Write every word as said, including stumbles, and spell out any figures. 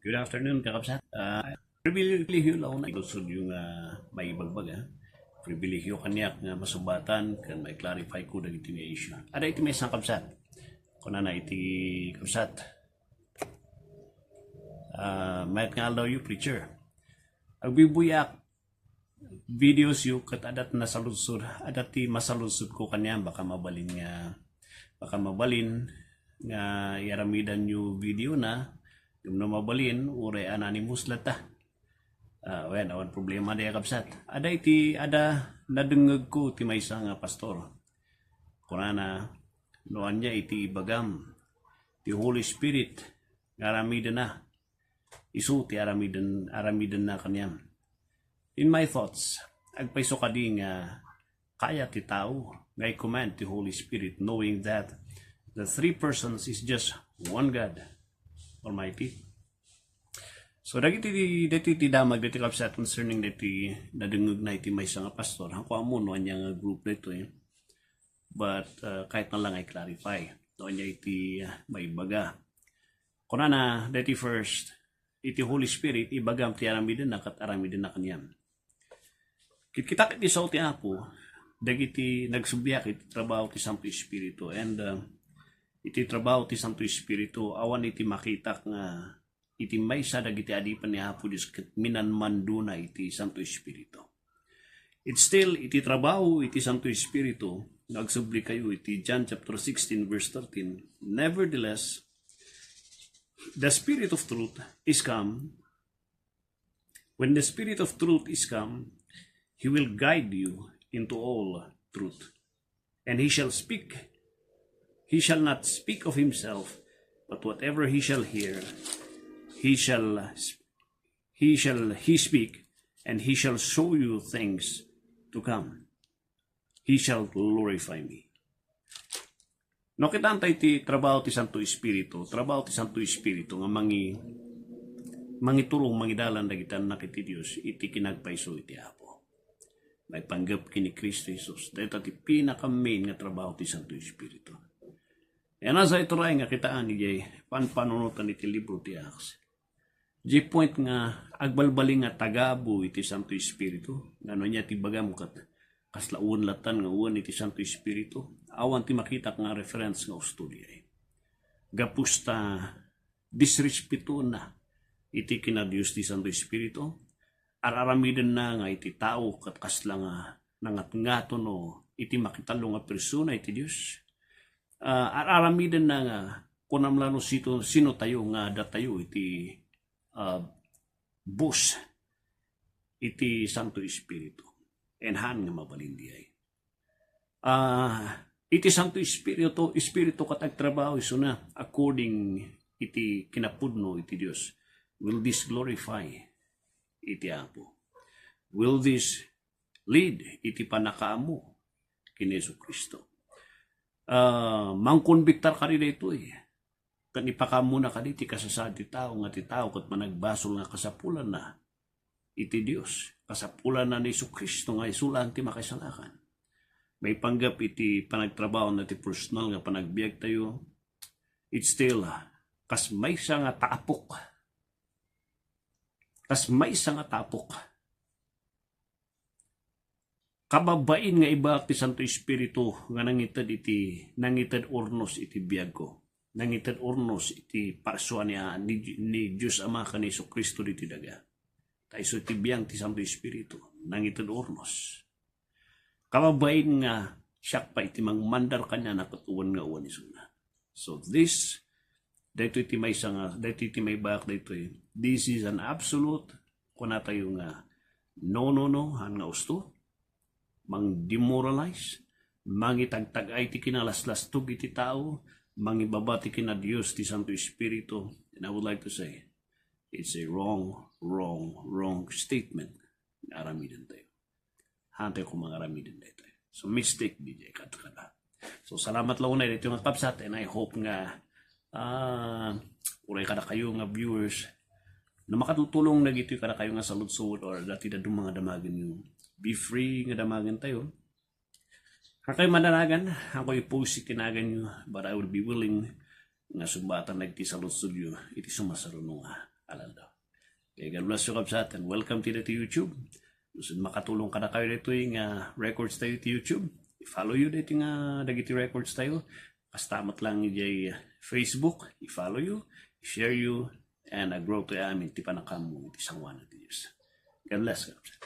Good afternoon, kakabsat. Ah, pribilehiyo laeng nga iludsodyo nga maibagbaga. Pribilehiyo kaniak nga masubatan ken mai-clarify ko dagiti nga issue. Ada iti maysa nga kabsat. Kunana iti kabsat, ah, "Mayat nga aldawyo, preacher. Agbuy-buyak videos yo ket adda ti nasaludsod, adda ti masaludsodko kaniam, baka mabalin nga, baka mabalin nga iaramidanyo video na, ngem no mabalin, uray anonymous latta." Ah, wen, awan problema dayta, kabsat. Ada iti, ada nadengngegko ti maysa nga pastor. Kunana, "No ania iti ibagam, ti Holy Spirit nga aramidenna, isu ti aramiden, aramidenna kaniam." In my thoughts, agpayso kadi nga kaya ti tao nga i-command ti Holy Spirit, knowing that the three persons is just one God Almighty? So, dagiti, dagiti ti damag, dagiti kabsat, concerning dagiti nadengngegna iti maysa nga pastor, haanko ammo no ania nga group daytoy. But, uh, kayatna lang nga i-clarify no ania iti, uh, maibaga. Kunana, dagiti first, iti Holy Spirit, ibagam ti aramidenna ket aramidenna kaniam. Kitkitak iti sao ti Apo dagiti nagsubliak iti trabaho ti Santo Espiritu, and, uh, iti trabaho ti Santo Espiritu, awan iti makitak nga iti maysa dagiti adipen ni Apo Dios ket minanmandona iti Santo Espiritu. It's still iti trabaho iti Santo Espiritu nga agsublikayo iti John chapter sixteen, verse thirteen. "Nevertheless, the Spirit of truth is come. When the Spirit of truth is come, he will guide you into all truth. And he shall speak, he shall not speak of himself, but whatever he shall hear, he shall, he shall he speak, and he shall show you things to come. He shall glorify me." No, kitaan tayo ti trabaho ti Santo Espiritu, trabaho ti Santo Espiritu nga mangi-, mangiturong, mangidalan dagiti annak iti Dios iti kinagpayso iti Apo. Maipanggep ken ni Cristo Jesus. Dayta ti pinaka-main nga trabaho ti Santo Espiritu. Yan, asa ituray nga kitaan idiay panpanunotan iti libro ti Acts. Di point nga agbalbali nga tagabu iti Santo Espiritu, nga no ania ti bagam ket kasla wen latan nga wen iti Santo Espiritu, awan ti makitak nga reference nga usto diay. Gapu ta disrespetona iti kinadios ti Santo Espiritu, ar-aramidenna nga iti tao ket kasla nga nangatngato no iti makitallo nga persona iti Dios. Ah, ar-aramidenna nga kunam la no sito-, sino tayo nga adda tayo iti, ah, bus iti Santo Espiritu. And haan nga mabalin diay. Ah, iti Santo Espiritu, Espiritu ket agtrabaho isuna according iti kinapudno iti Dios. Will this glorify iti Apo? Will this lead iti pannakaammo ken ni Jesu-Cristo? Ah, mangkonbiktar kadi daytoy. Ken ipakaammo na kadi ti kasasaad ti tao nga ti tao ket managbasol nga kasapulanna iti Dios, kasapulanna ni Jesu-Cristo nga isu laeng ti makaisalakan. Maipanggep iti panagtrabaho na ti personal nga panagbiag tayo, it's still, ah, kas maysa nga taapok. Kas maysa nga taapok. Kababain nga ibagak ti Santo Espiritu nga nangited iti, nangited urnos iti biagko. Nangited urnos iti parsua ni, ni, ni Dios Ama ken ni Jesu-Cristo diti daga. Ta isu ti biang ti Santo Espiritu, nangited urnos. Kababain nga siak pay ti mangmandar kaniana ket wen nga wen isuna. So this, daytoy ti maysa nga, daytoy ti maibagak daytoy. This is an absolute, kunatayo nga, no, no, no, haan nga usto, mang-demoralize, mangitagtag-ay ti kinalaslastog iti tao, mangibaba ti kinadios ti Santo Espiritu. And I would like to say, it's a wrong, wrong, wrong statement nga aramiden tayo. Hantay ko mangaramiden daytoy. So, mistake diay kadkada. So, salamat la unay daytoy nga kabsat, and I hope nga, ah, uray kadakayo nga viewers, no makatutulong dagitoy kadakayo nga saludsod or dati dadduma nga damagenyo, be free nga damagen tayo. Haankayo madanagan, haanko i-post iti naganyo, but I will be willing nga sumbatan dagiti saludsodyo iti sumasaruno nga aldaw. Okay, God bless you, kabsat, and welcome to the YouTube. Gusto makatulong kadakayo ditoy nga records tayo ti YouTube. I-follow you dito nga dagiti records tayo. Kasta met lang ijay Facebook, i-follow you, i-share you, and a-grow to amin ti panakammo iti sanguanan ti Dios. God bless, kabsat.